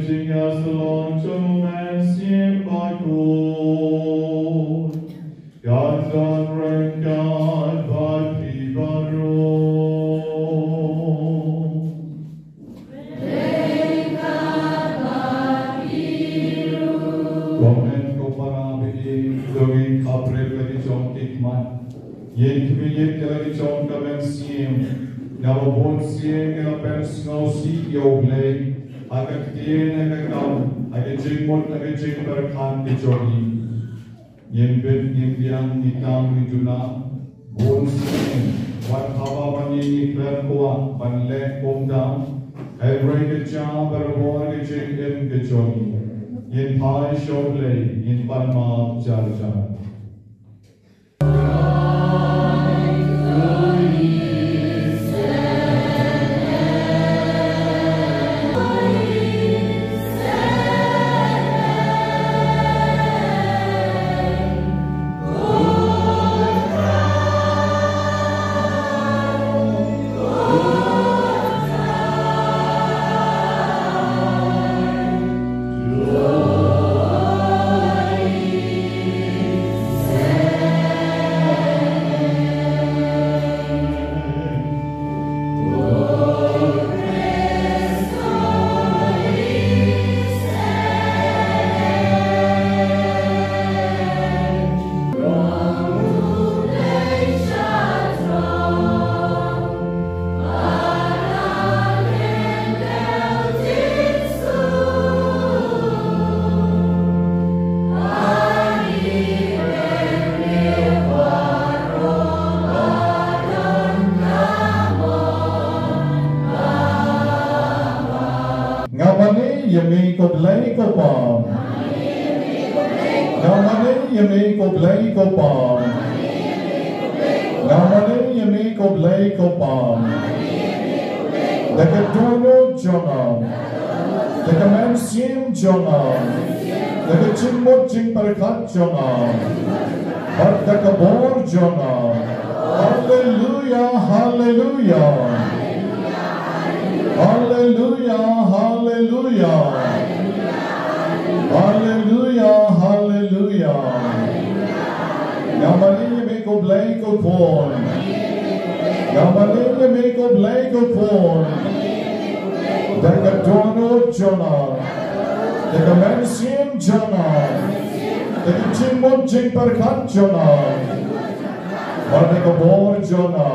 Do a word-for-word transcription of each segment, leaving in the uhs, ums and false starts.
Jingïasyllok jong u Mynsiem Bakhuid kan don ryngkat bad phi baroh. Ko hynmen ko para baieit, to ngin khapret la ki jong ki khmat. Ngin khmih ïa la ki jong ka mynsiem. Namar ba bun sien ngi la pynsngewsih ïa U Blei ha ka ktien, ha ka kam, ha ka jingmut, ha ka jingpyrkhat ka jong ngi. Ngin bit, ngin biang, ngin tam, ngin duna. Bun sien, wat haba ma ngi ngi khlem kwah ban leh kumta, hynrei ka jia barabor ka jingim ka jong ngi. Ngin phai sha U Blei, ngin pan map jar jar. Nga mane ïa me ko Blei ko Pa. Nga mane ïa me ko Blei ko Pa. Nga mane ïa me ko Blei ko Pa. Da ka dohnud jong nga, da ka mynsiem jong nga, da ka jingmut jingpyrkhat jong nga, bad da ka bor jong nga. Haleluya, haleluya. Haleluya, haleluya. Haleluya, haleluya. Nga mane ïa me ko Blei ko Khun. Nga mane ïa me ko Blei ko Khun. Da ka dohnud jong nga, da ka mynsiem jong nga, da ka jingmut jingpyrkhat jong nga, bad da ka bor jong nga.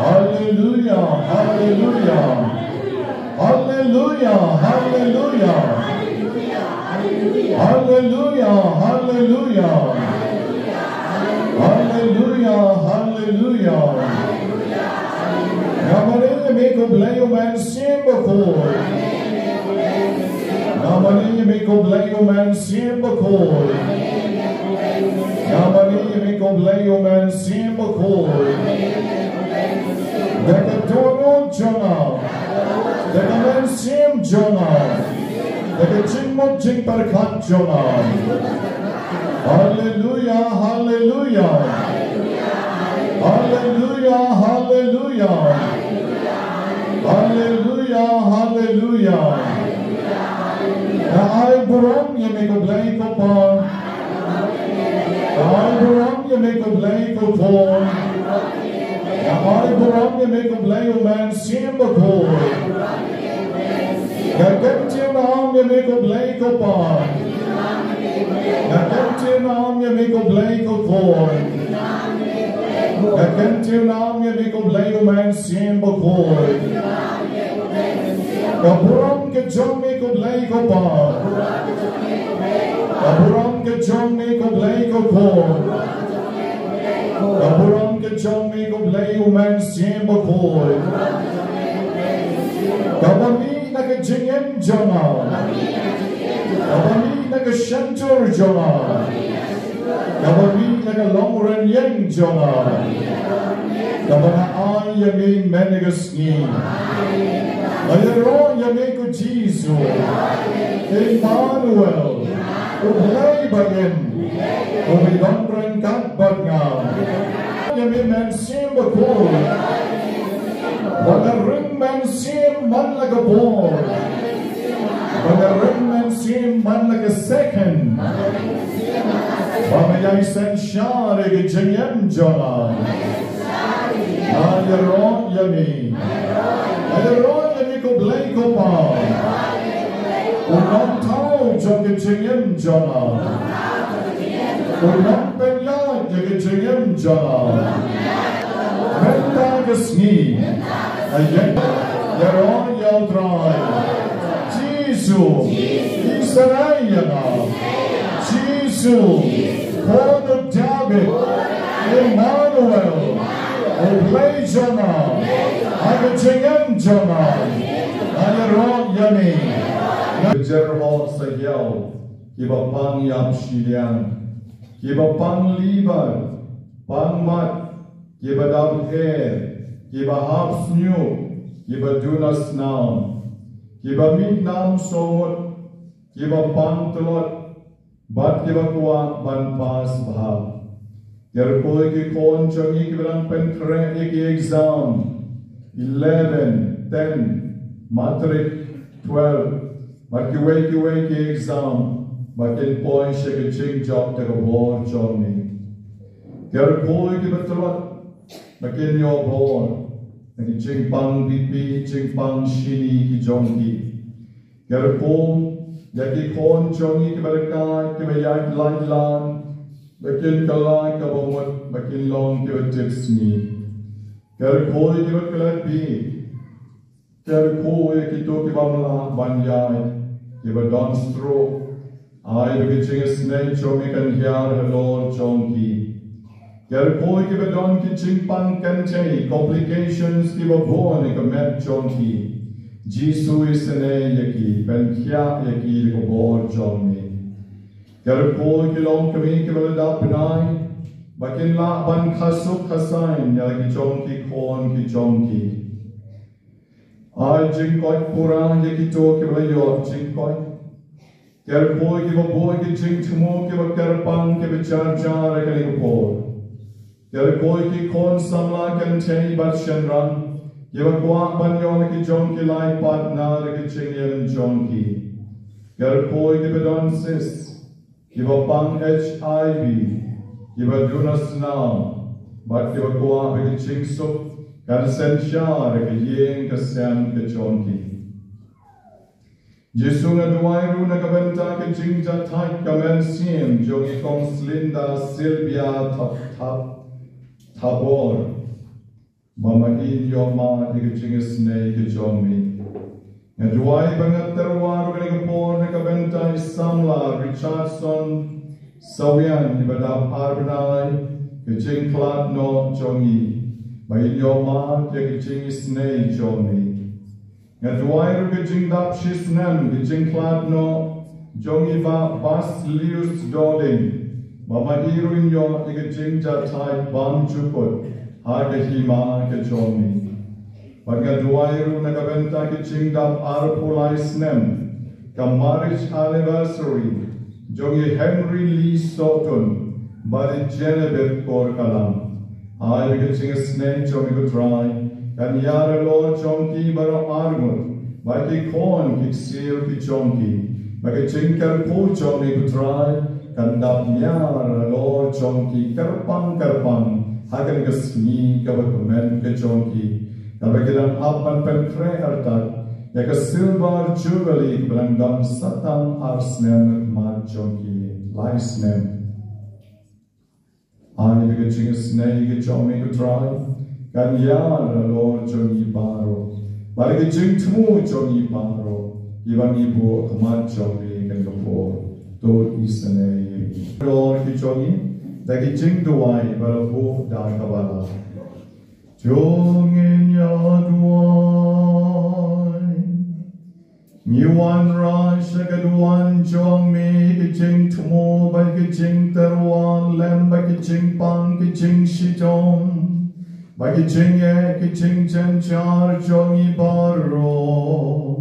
Haleluya, haleluya. Haleluya, haleluya. Haleluya, haleluya. Haleluya, haleluya. Nga mane ïa me ko Blei U Mynsiem Bakhuid. Nga mane ïa me ko Blei U Mynsiem Bakhuid. Nga mane ïa me ko Blei U Mynsiem Bakhuid. Da ka dohnud jong nga, da ka mynsiem jong nga, da ka jingmut jingpyrkhat jong nga. Haleluya, haleluya. Haleluya, haleluya. Haleluya, haleluya. Nga ai burom ïa me ko Blei ko Pa. Nga ai burom ïa me ko Blei ko Khun. Nga ai burom ïa me ko Blei U Mynsiem Bakhuid. Nga kyntiew nam ïa me ko Blei ko Pa. Nga kyntiew nam ïa me ko Blei ko Khun. Nga kyntiew nam ïa me ko Blei U Mynsiem Bakhuid. Ka burom ka jong me ko Blei ko Pa. Ka burom ka jong me ko Blei ko Khun. Ka burom ka jong me ko Blei U Mynsiem Bakhuid. Kaba mih na ka jingim jong nga. Kaba mih na ka shyntur jong nga. Kaba mih na ka longrynieng jong nga. Kaba nga ai ïa me mynne ka sngi. Nga ïaroh ïa me ko Jisu. Immanuel. U Blei bad ngi. Uba don ryngkat bad nga. Ïa me Mynsiem Bakhuid. Ba nga ring mynsiem man la ka bor. Man la ka second ba me ïai synshar ïa ka jingim jong nga. Nga ïaroh ïa me. Nga ïaroh ïa me ko Blei ko Pa, u nongthaw jong ka jingim jong nga, u nongpynïaid ïa ka jingim jong nga. Mynta ka sngi nga ïaroh ïa U Trai Jisu, isynei ïa nga. Jisu, Khun u Dabid, Immanuel, U Blei jong nga, ha ka jingim jong nga, nga ïaroh ïa me. Nga jyrhoh sahiaw, kiba pang ïap shiliang, kiba pang liver, pang mat, kiba dap her, kiba hap shñiuh, kiba duna snam, kiba mih nam sawmut, kiba pang tlot, bad kiba kwah ban pass bha. Kyrkhu ïa ki khun jong ngi kiba dang pynkhreh ïa ki exam eleven, ten, matric, twelve, bad kiwei kiwei ki exam, ba kin poi sha ka jingjop da ka bor jong me. Kyrkhu ïa kiba tlot, ba kin ïoh bor na ki jingpang BP, jingpang shini ki jong ki. Kyrkhu ïa ki khun jong ngi kiba dang kai, kiba ïaid lait lan, ba kin kylla kaba mut, ba kin long kiba tipsngi. Kyrkhu ïa kiba klet bieit, kyrkhu ïa kito ki bym lah ban ïaid, kiba don stroke. Ai ba ka jingisynei jong me kan hiar halor jong ki. Kyrkhu ïa kiba don ki jingpang kynthei, complications, kiba bun ha ka met jong ki. Jisu, isynei ïa ki, pynkhiah ïa ki da ka bor jong me. Kyrkhu ïa ki longkmie kiba la dap bnai, ba kin lah ban kha suk kha saiñ ïa la ki jong ki khun ki jong ki. Ai jingkoit pura ïa kito kiba la ïoh jingkoit. Kyrkhu ïa kiba buh ïa ki jingthmu kiba kyrpang kiba jar jar ha kane ka por. Kyrkhu ïa ki khun samla kynthei bad shynrang kiba kwah ban ïoh la ki jong ki lai partner ha ka jingim jong ki. Kyrkhu ïa kiba don cyst, kiba pang HIV, kiba duna snam, bad kiba kwah ba ka jingsuk kan synshar ha ka ïing ka sem ka jong ki. Jisu, nga duwai ruh na ka bynta ka jingjahthait ka mynsiem jong i Kong Slinda Sylvia Thap Thap Thabor, ba ma i ïoh mad ïa ka jingisynei ka jong me. Nga duwai bad nga tyrwa ruh ha kane ka por na ka bynta i samla Richardson Sawian, iba dap ar bnai, ka jingkhlad noh jong i, ba i ïoh mad ïa ka jingisynei jong me. Nga duwai ruh ka jingdap shisnem, ka jingkhlad noh jong i Bah Basilius Doding, ba ma i ruh in ïoh ïa ka jingjahthait bymjukut ha ka hima ka jong me. Bad nga duwai ruh na ka bynta ka jingdap arphew lai snem ka marriage anniversary jong i Henry Lee Sohtun bad i Genevieve Korkalam. Ai ba ka jingisynei jong me ko Trai kan hiar halor jong ki baroh arngut, bad ki khun ki ksiew ki jong ki. Bad ka jingkyrkhu jong me ko Trai kan dap hiar halor jong ki kyrpang kyrpang ha kane ka sngi kaba kmen ka jong ki, kaba ki dang hap ban pynkhreh artat ïa ka Silver Jubilee kaba dang don sa tang ar snem ha khmat jong ki, lai snem. Ai ba ka jingisynei ka jong me ko Trai kan hiar halor jong ngi baroh, bad ka jingthmu jong ngi baroh, kiba ngi buh ha khmat jong me ha kane ka por. To isynei ïa ngi halor ki jong ngi da ka jingduwai ba la buh da kaba la. To ngin ïa duwai. Ngi wanrah sha ka duwan jong me ka jingthmu bad ka jingtyrwa lem bad ka jingpang ka jingshitom bad ka jingeh ka jingjynjar jong ngi baroh.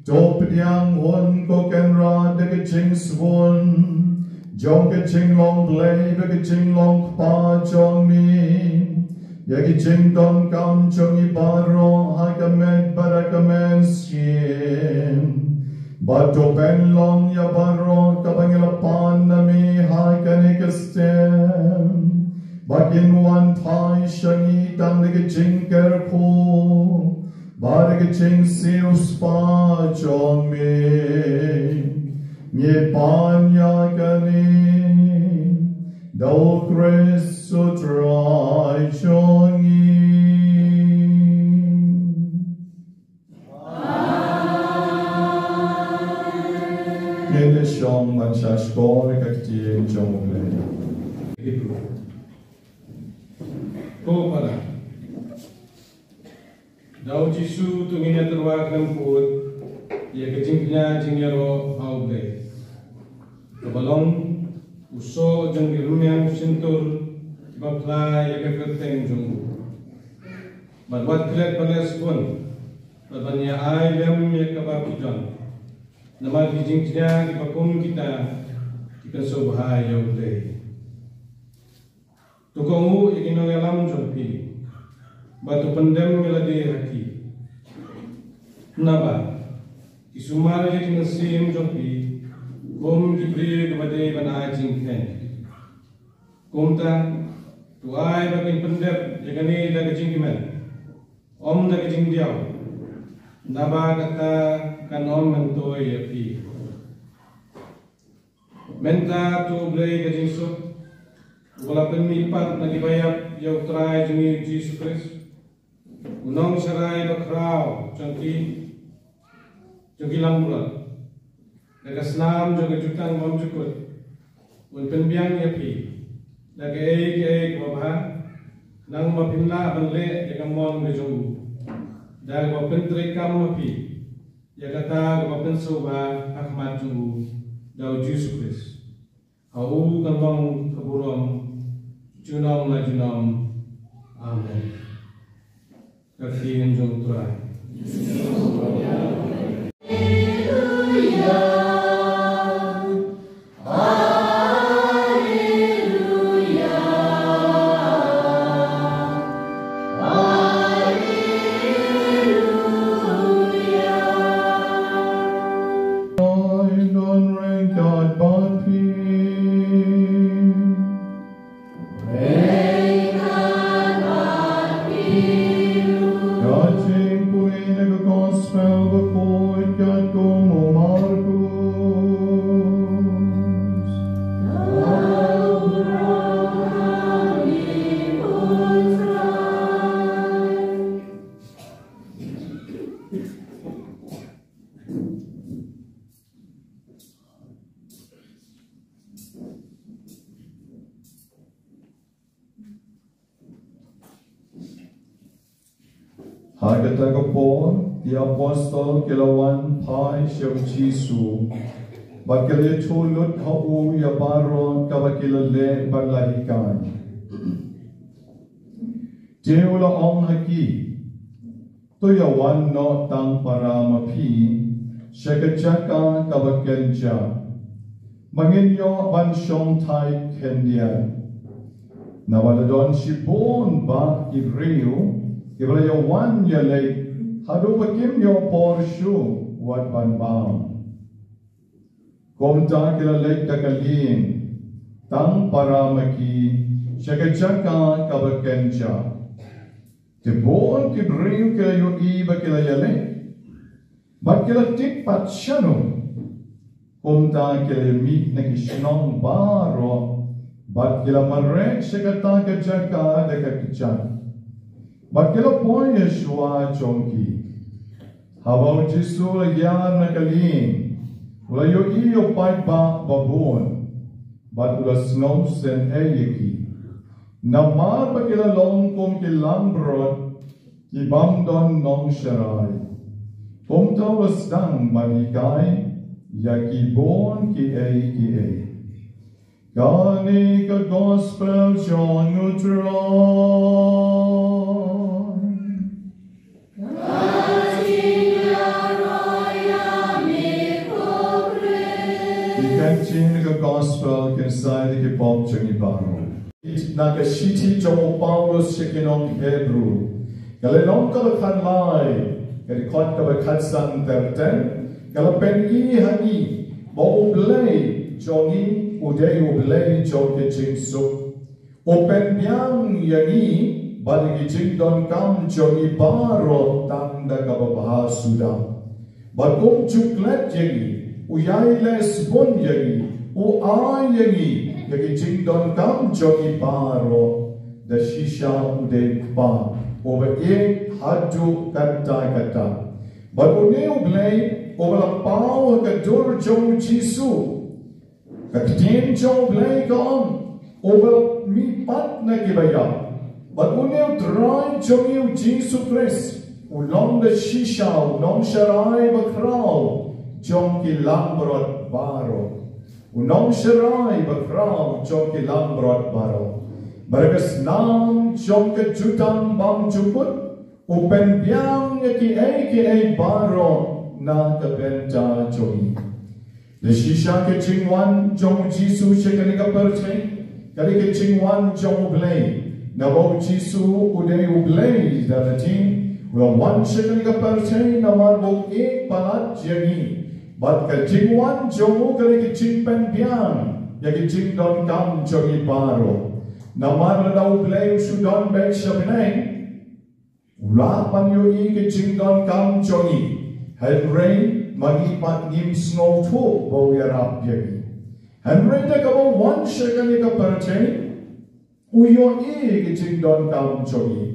To pdiang hun ko Kynrad da ka jingsbun jong ka jinglong Blei bad ka jinglong kpa jong me ïa ka jingdonkam jong ngi baroh ha ka met bad ha ka mynsiem. Bad to pynlong ïa baroh kaba ngi la pan na me ha kane ka step, ba kin wan phai sha ngi tang da ka jingkyrkhu bad da ka jingsiewspah jong me. Ngi pan ïa kane da U Khrist U Trai jong ngi. Ngin ïa shong ban shah shkor ïa ka ktien jong U Blei. Ko para. Da U Jisu to ngin ïa tyrwa khlem pud ïa ka jingkñia jingïaroh ha U Blei, kaba long u soh jong ki rmiang shyntur kiba phla ïa ka kyrteng jong u. Bad wat klet ban leh sbun bad ban ïa ai lem ïa kaba phi don, namar ki jingkñia kiba kum kita ki pynsngewbha ïa U Blei. To kohnguh ïa ki nongïalam jong phi bad to pyndem ïa lade ha ki. Naba ki sumar ïa ki mynsiem jong phi kum ki briew kiba dei ban ai jingkheiñ. Kumta to ai ba kin pyndep ïa kane da ka jingkmen, ym da ka jingdiaw, naba kata kan ym myntoi ïa phi. Mynta to U Blei ka jingsuk, uba la pynmihpat na kiba ïap ïa U Trai jong ngi U Jisu Khrist, u nongsharai bakhraw jong ki, jong ki langbrot, da ka snam jong ka jutang bymjukut, un pynbiang ïa phi da kaei kaei kaba bha, khnang ba phin lah ban leh ïa ka mon ka jong u, da kaba pyntreikam ma phi ïa kata kaba pynsngewbha ha khmat jong u da U Jisu Khrist. Ha u kan long ka burom junom la junom. Amen. Ka ktien jong U Trai. Ai don reng kat bad phi. Reng kat bad phi ruh. Ka jingpule na ka gospel bakhuid katkum u Markus. Ha kata ka por, ki apostol ki la wan phai sha u Jisu, bad ki la ïathuh lut ha u ïa baroh kaba ki la leh bad la hikai. Te u la ong ha ki, to ïa wan noh tang para ma phi sha ka jaka kaba kynja, ba ngin ïoh ban shong thait khyndiat. Naba la don shibun bah ki briew kiba la ïa wan ïa leit, haduh ba kim ïoh por shuh wat ban bam. Kumta ki la leit da ka lieng tang para ma ki sha ka jaka kaba kynja. Te bun ki briew ki la ïohi ba ki la ïaleh, bad ki la tip pat shano. Kumta ki la ïamih na ki shnong baroh, bad ki la mareh sha kata ka jaka da ka kjat, bad ki la poi shuwa jong ki. Haba u Jisu u la ïar na ka lieng, u la ïohi ïa u paidbah babun, bad u la sngewsynei ïa ki, namar ba ki la long kum ki langbrot ki bym don nongsharai. Kumta u la sdang ban hikai ïa ki bun kiei kiei. Kane ka gospel jong u Trai. Ka jingïaroh ïa me ko Khrist. Ki ktien ka gospel kin sai da ki pop jong ngi baroh. Na ka shithi jong u Paulus sha ki nong Hebru, ka lynnong kaba khatlai, ka dkhot kaba khatsan ter ter. Ka la pyni ha ngi ba U Blei jong ngi u dei U Blei jong ka jingsuk. U pynbiang ïa ngi bad ïa ki jingdonkam jong ngi baroh tang da kaba bha suda. Bad um ju klet ïa ngi, u ïai leh sbun ïa ngi, u ai ïa ngi ïa ki jingdonkam jong ngi baroh. Da shisha u dei u Kpa uba ïeit haduh katta katta. Bad une U Blei uba la paw ha ka dur jong U Jisu. Ka ktien jong U Blei ka ong, uba mihpat na kiba ïap. Bad une U Trai jong ngi U Jisu Khrist u long da shisha u nongsharai bakhraw jong ki langbrot baroh. U nongsharai bakhraw jong ki langbrot baroh. Bad ha ka snam jong ka jutang bymjukut u pynbiang ïa kiei kiei baroh na ka bynta jong ngi. Da shisha ka jingwan jong U Jisu sha kane ka pyrthei ka dei ka jingwan jong U Blei. Naba U Jisu u dei U Blei da lade, u la wan sha kane ka pyrthei namar ba u ïeit palat ïa ngi. Bad ka jingwan jong u ka dei ka jingpynbiang ïa ka jingdonkam jong ngi baroh. Namar lada U Blei u shu don beit sha bneng, u lah ban ïohi ka jingdonkam jong ngi. Hynrei ma ngi pat ngim sngewthuh ba u ïarap ïa ngi. Hynrei da kaba u wan sha kane ka pyrthei u ïohi ka jingdonkam jong ngi.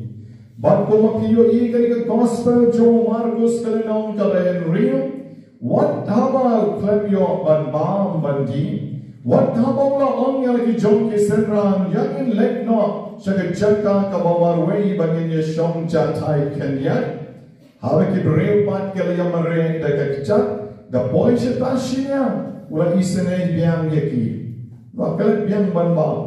Bad kumba phi ïohi kane ka gospel jong u Markus ka lynnong kaba hynriew, wat haba u khlem ïoh ban bam ban dih, wat haba u la ong ïa la ki jong ki synran, ïa ngin leit noh sha ka jaka kaba marwei ba ngin ïa shong jahthait khyndiat. Haba ki briew pat ki la ïa mareh da ka kjat, da poi shata shi liang u la isynei biang ïa ki. U la klet biang ban bam,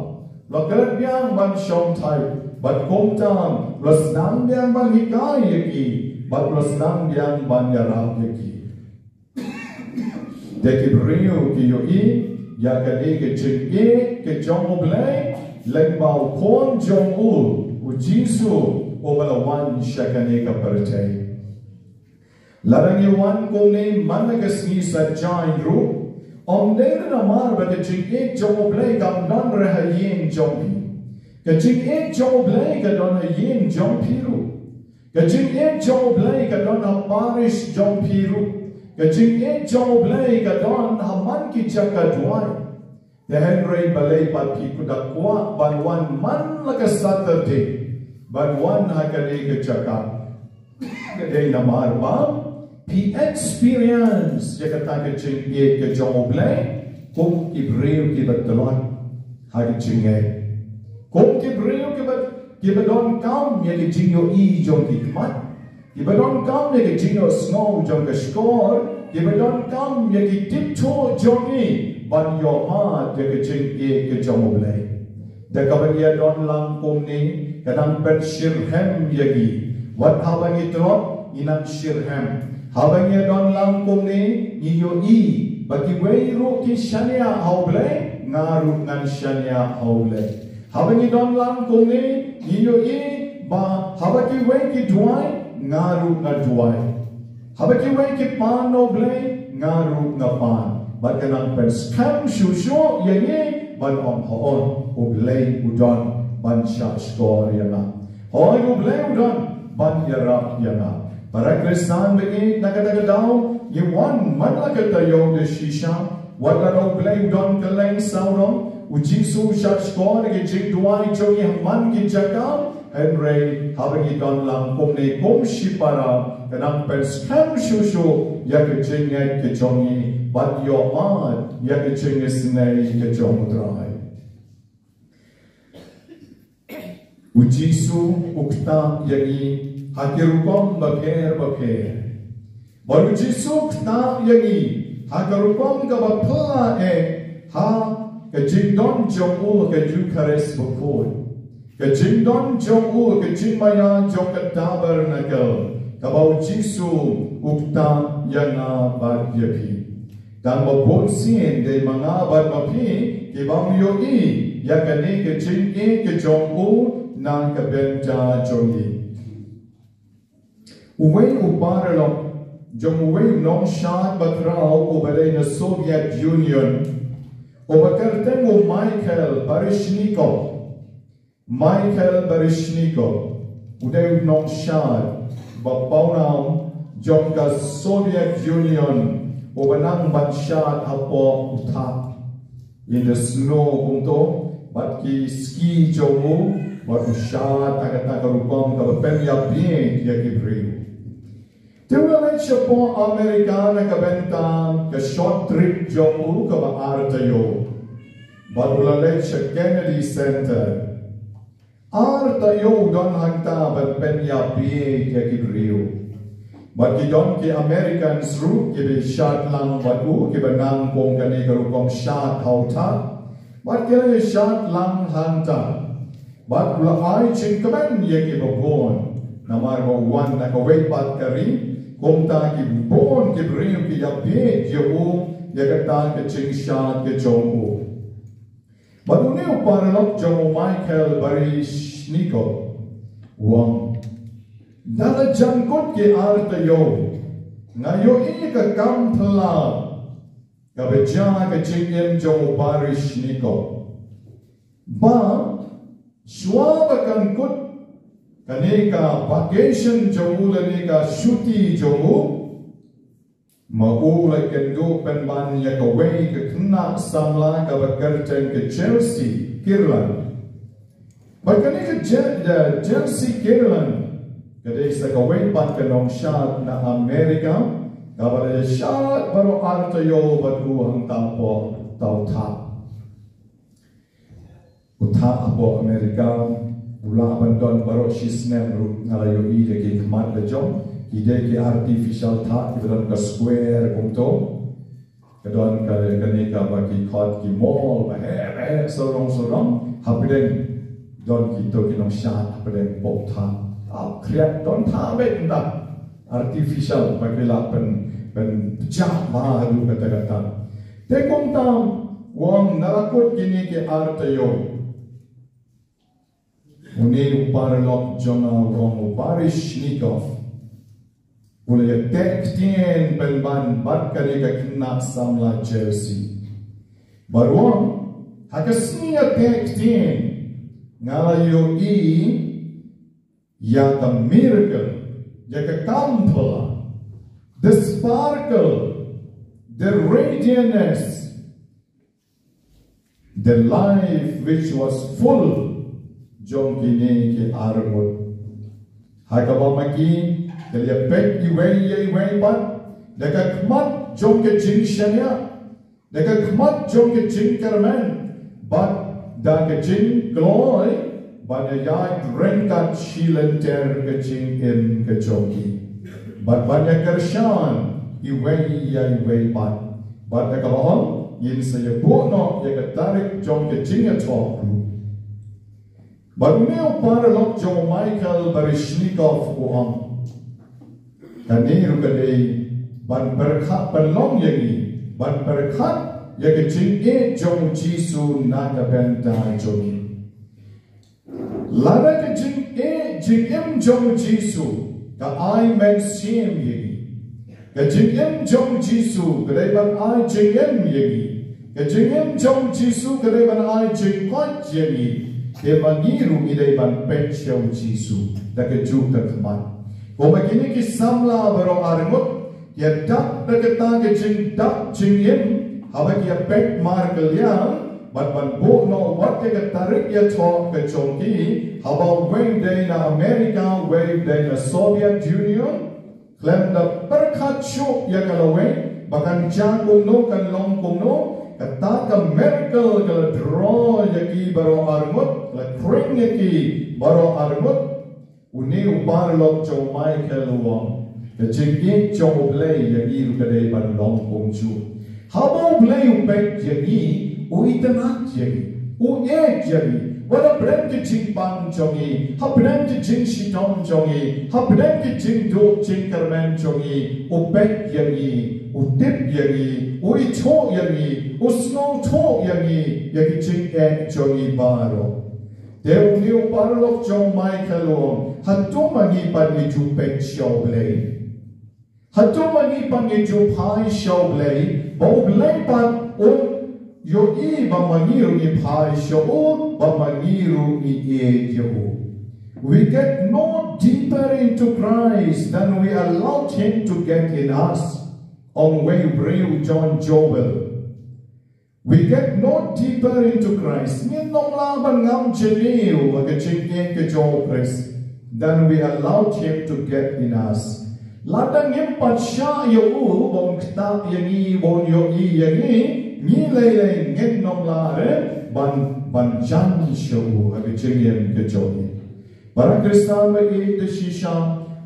u la klet biang ban shong thait, bad kumta u la sdang biang ban hikai ïa ki, bad u la sdang biang ban ïarap ïa ki. Te ki briew ki ïohi ïa kane ka jingïeit ka jong U Blei lyngba u Khun jong u, U Jisu, uba la wan sha kane ka pyrthei. Lada ngi wan kumne man la ka sngi saitjaiñ ruh, ym dei namar ba ka jingïeit jong U Blei kam don re ha ïing jong phi. Ka jingïeit jong U Blei ka don ha ïing jong phi ruh. Ka jingïeit jong U Blei ka don ha parish jong phi ruh. Ka jingïeit jong U Blei ka don ha man ki jaka duwai. Te hynrei balei pat phi da kwah ban wan man la ka Saturday ban wan ha kane ka jaka? Ka dei namar ba phi experience ïa kata ka jingïeit ka jong U Blei kum ki briew kiba tlot ha ka jingngeit. Kum ki briew kiba, kiba donkam ïa ka jingïohi jong ki khmat, kiba donkam ïa ka jingïohsngew jong ka shkor, kiba donkam ïa ki tiptoe jong ngi ban ïohmad ïa ka jingïeit ka jong U Blei. Da kaba ngi ïa don lang kumne ka nang pynshitrhem ïa ngi. Wat haba ngi tlot ngi nang shitrhem. Haba ngi ïa don lang kumne ngi ïohi ba kiwei ruh ki shaniah ha U Blei, nga ruh ngan shaniah ha U Blei. Haba ngi don lang kumne ngi ïohi ba haba kiwei ki duwai, nga ruh nga duwai. Haba kiwei ki pan na U Blei, nga ruh nga pan. Bad ka nang pynskhem shuh shuh ïa ngi ban ong, hooid, U Blei u don ban shah shkor ïa nga. Hooid, U Blei u don ban ïarap ïa nga. Para Khristan ba ïeit, na kata ka daw ngi wan man la ka taïew da shisha. Wat la U Blei u don kylleng sawdong, U Jisu u shah shkor ïa ki jingduwai jong ngi ha man ki jaka. Hynrei haba ngi don lang kumne kum shipara, ka nang pynskhem shuh shuh ïa ka jingngeit ka jong ngi bad ïohmad ïa ka jingisynei ka jong U Trai. U Jisu u ktah ïa ngi ha ki rukom bapher bapher. Bad U Jisu u ktah ïa ngi ha ka rukom kaba phylla eh ha ka jingdon jong u ha ka Eukharist bakhuid. Ka jingdon jong u ha ka jingmaïa jong ka tabernacle kaba U Jisu u ktah ïa nga bad ïa phi. Tang ba bun sien dei ma nga bad ma phi ki bym ïohi ïa kane ka jingïeit ka jong u na ka bynta jong ngi. Uwei u paralok jong uwei u nongshad bakhraw uba dei na Soviet Union, uba kyrteng u Mikhail Baryshnikov. Mikhail Baryshnikov u dei u nongshad ba pawnam jong ka Soviet Union, uba nang ban shad hapoh u thah in the snow kumto, bad ki ski jong u, bad u shad ha kata ka rukom kaba pynïap ïa ki briew. Te u la leit shapoh America na ka bynta ka short trip jong u kaba ar taïew. Bad u la leit sha Kennedy Center. Ar taïew u don hangta ban pynïap ïa ki briew. Bad ki don ki Americans ruh kiba shad lang bad u, kiba nang kum kane ka rukom shad ha u thah. Bad ki la shad lang hangta. Bad u la ai jingkmen ïa kiba bun. Namar ba u wan na kawei pat ka ri, kumta ki bun ki briew ki ïapeit ïa u, ïa kata ka jingshad ka jong u. Bad une u paralok jong u Mikhail Baryshnikov u ong, da la jan kut ki ar taïew, nga ïohi ka kam phylla kaba jia ha ka jingim jong u Baryshnikov. Ba shuwa ba kan kut kane ka vacation jong u lane ka shuti jong u, ma u la ïakynduh pynban ïa kawei ka khynnah samla kaba kyrteng ka Chelsea Kirland. Bad kane ka Je-, eh, Chelsea Kirland ka dei sa kawei pat ka nongshad na America kaba la shad baroh ar taïew bad u hangta hapoh u thah. U thah hapoh America u lah ban don baroh shi snem ruh, nga la ïohi da ki khmat la jong, ki dei ki artificial thah kiba don ka square kumto. Ka don ka, kane kaba ki khot ki mall ba heh ba heh sarong sarong. Hapdeng don kito ki nongshad hapdeng hapoh thah. Ap khriat don thah beit ynda artificial ba ki lah pyn, pynpjah bha haduh katta katta. Te kumta u ong, da la kut kine ki ar taïew, une u paralok jong nga u ong, u Baryshnikov u la ïateh ktien pynban bad kane ka khynnah samla Chelsea. Bad u ong, ha ka sngi ïateh ktien nga la ïohi ïa ka miracle, ïa ka kam phylla, the sparkle, the radiantness, the life which was full jong kine ki arngut. Ha kaba ma ki, ki la ïapeit iwei ïa iwei pat da ka khmat jong ka jingshaniah, da ka khmat jong ka jingkyrmen, bad da ka jingkloi ban ïaid ryngkat shi lynter ka jingim ka jong ki, bad ban ïakyrshan iwei ïa iwei pat. Bad da kaba ong, ngin sa ïabuh noh ïa ka tarik jong ka jingïathoh ruh. Bad une u paralok jong u Mikhail Baryshnikov u ong, kane ruh ka dei ban pyrkhat, pynlong ïa ngi ban pyrkhat ïa ka jingïeit jong u Jisu na ka bynta jong ngi. Lada ka jingïeit, jingim jong u Jisu ka ai mynsiem ïa ngi, ka jingim jong u Jisu ka dei ban ai jingim ïa ngi, ka jingim jong u Jisu ka dei ban ai jingkoit ïa ngi, te ma ngi ruh ngi dei ban peit sha u Jisu da kajuh ka khmat. Kumba kine ki samla baroh arngut ki ïadap da kata ka jingdap jingim haba ki ïapeit markylliang, bad ban buh noh wat ïa ka tarik ïathoh ka jong ki, haba uwei u dei na America, uwei u dei na Soviet Union. Khlem da pyrkhat shuh ïa ka lawei ba kan jia kumno, kan long kumno, kata ka miracle ka la draw ïa ki baroh arngut, ka la khring ïa ki baroh arngut. Une u paralok jong u Mikhail u ong, ka jingïeit jong U Blei ïa ngi ruh ka dei ban long kumjuh. Haba U Blei u peit ïa ngi, u itynnad ïa ngi, u ïeit ïa ngi. Wat hapdeng ka jingpang jong ngi, hapdeng ka jingshitom jong ngi, hapdeng ka jingduh jingkyrmen jong ngi, u peit ïa ngi, u tip ïa ngi, u ithuh ïa ngi, u sngewthuh ïa ngi, ïa ka jingïeit jong ngi baroh. Te une u paralok jong u Mikhail u ong, hato ma ngi pat ngi ju peit sha U Blei? Hato ma ngi pat ngi ju phai sha U Blei, ba U Blei pat un ïohi ba ma ngi ruh ngi phai sha u, ba ma ngi ruh ngi ïeit ïa u. We get no deeper into Christ than we allowed him to get in us. Ong uwei u briew John Joel. We get no deeper into Christ. Ngin ym lah ban ngam jylliew ha ka jingïeit ka jong u Khrist than we allowed him to get in us. Lada ngim pat shah ïa u ba un ktah ïa ngi, ba un ïohi ïa ngi, ngi lei lei ngin ym lah re ban, ban jan sha u ha ka jingim ka jong ngi. Para Khristan ba ïeit shisha,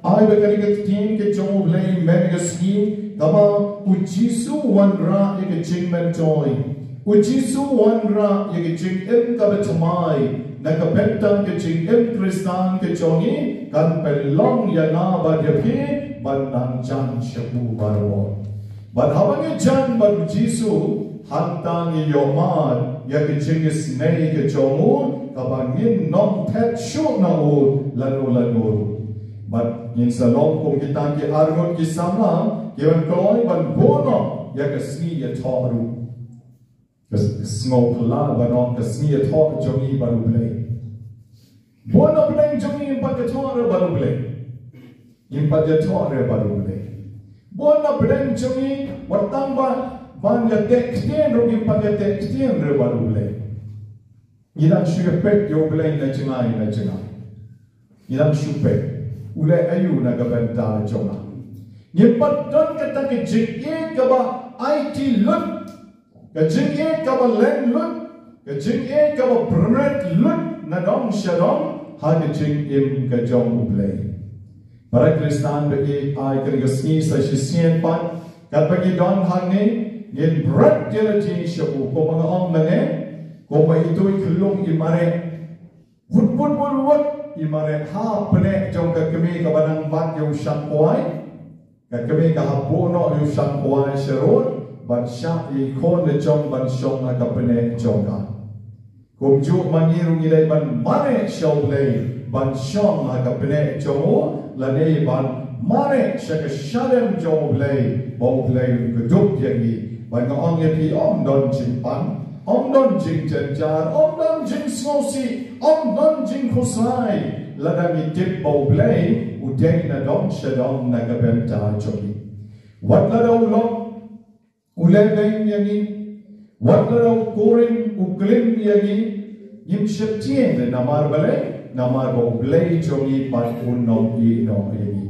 ai ba kane ka ktien ka jong U Blei mynta ka sngi, kaba U Jisu u wanrah ïa ka jingmyntoi. U Jisu u wanrah ïa ka jingim kaba thymmai, na ka bynta ka jingim Khristan ka jong ngi, kan pynlong ïa nga bad ïa phi ban nang jan sha u baroh. Bad haba ngi jan bad U Jisu, hangta ngi ïohmad ïa ka jingisynei ka jong u, kaba ngin ym phet shuh na u lano lano ruh. Bad ngin sa long kum kita ki arngut ki samla, ki ban kloi ban buh noh ïa ka sngi ïathoh ruh. Ka s-, ka sngew phylla ban ong ka sngi ïathoh jong ngi bad U Blei. Bun na pdeng jong ngi ngim pat ïathoh re bad U Blei. Ngim pat ïathoh re bad U Blei. Bun na pdeng jong ngi wat tang ba ban ïateh ktien ruh ngim pat ïateh ktien re bad U Blei. Ngi dang shu ïapeit ïa U Blei na jngai na jngai. Ngi dang shu peit u leh aïu na ka bynta jong nga. Ngim pat don kata ka jingïeit kaba aiti lut. Ka jingïeit kaba leng lut, ka jingïeit kaba bret lut, na dong sha dong, ha ka jingim ka jong U Blei. Para Khristan ba ïeit, ai kane ka sngi sa shisien pat, katba ngi don hangne, ngin bret ïa lade sha u, kumba nga ong mynne, kumba itu i khyllung i mareh. Wut, wut, wut, wut, i mareh ha pneh jong ka kmie kaba nang bat ïa u shangkwai. Ka kmie ka hap buh noh ïa u shangkwai sharud, ban shah ïa i khun lajong ban shong ha ka pneh jong ka. Kumjuh ma ngi ruh ngi dei ban mareh sha U Blei, ban shong ha ka pneh jong u, lane ban mareh sha ka shadem jong U Blei, ba U Blei un kdup ïa ngi. Ba nga ong ïa phi ym don jingpang, ym don jingjynjar, ym don jingsngewsih, ym don jingkhuslai. Lada ngi tip ba U Blei u dei na dong sha dong na ka bynta jong ngi. Wat lada u long u leh beiñ ïa ngi, wat lada u kurim u klim ïa ngi, ngim sheptieng namar balei, namar ba U Blei jong ngi pat un ym ïehnoh ïa ngi.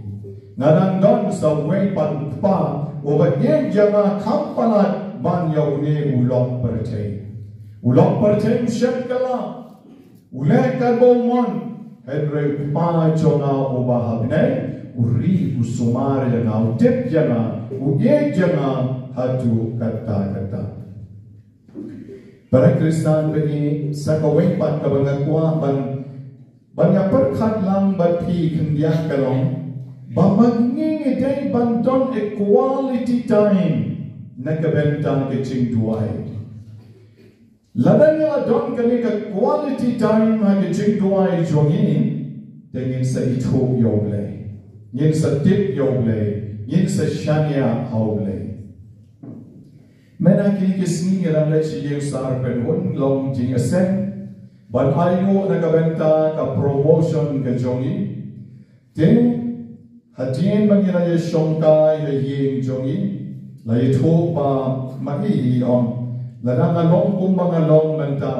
Nga dang don sa uwei pat u kpa uba ïeit ïa nga kham palat ban ïa une u lok pyrthei. U lok pyrthei u shet kylla, u leh katba u mon, hynrei u Kpa jong nga uba ha bneng u ri u sumar ïa nga, u tip ïa nga, u ïeit ïa nga haduh katta katta. Para Khristan ba ïeit, sa kawei pat kaba nga kwah ban, ban ïa pyrkhat lang bad phi khyndiat ka long ba ma ngi ngi dei ban don a quality time na ka bynta ka jingduwai. Lada ngi la don kane ka quality time ha ka jingduwai jong ngi, te ngin sa ithuh ïa U Blei, ngin sa tip ïa U Blei, ngin sa shaniah ha U Blei. Mynta kine ki sngi ngi dang leit sha ïing sar pynhun long jingïaseng ban ai nguh na ka bynta ka promotion ka jong ngi. Te hadien ba ngi la ïashongkai ha ïing jong ngi, la ïathuh ba ma i i ong, lada nga long kumba nga long mynta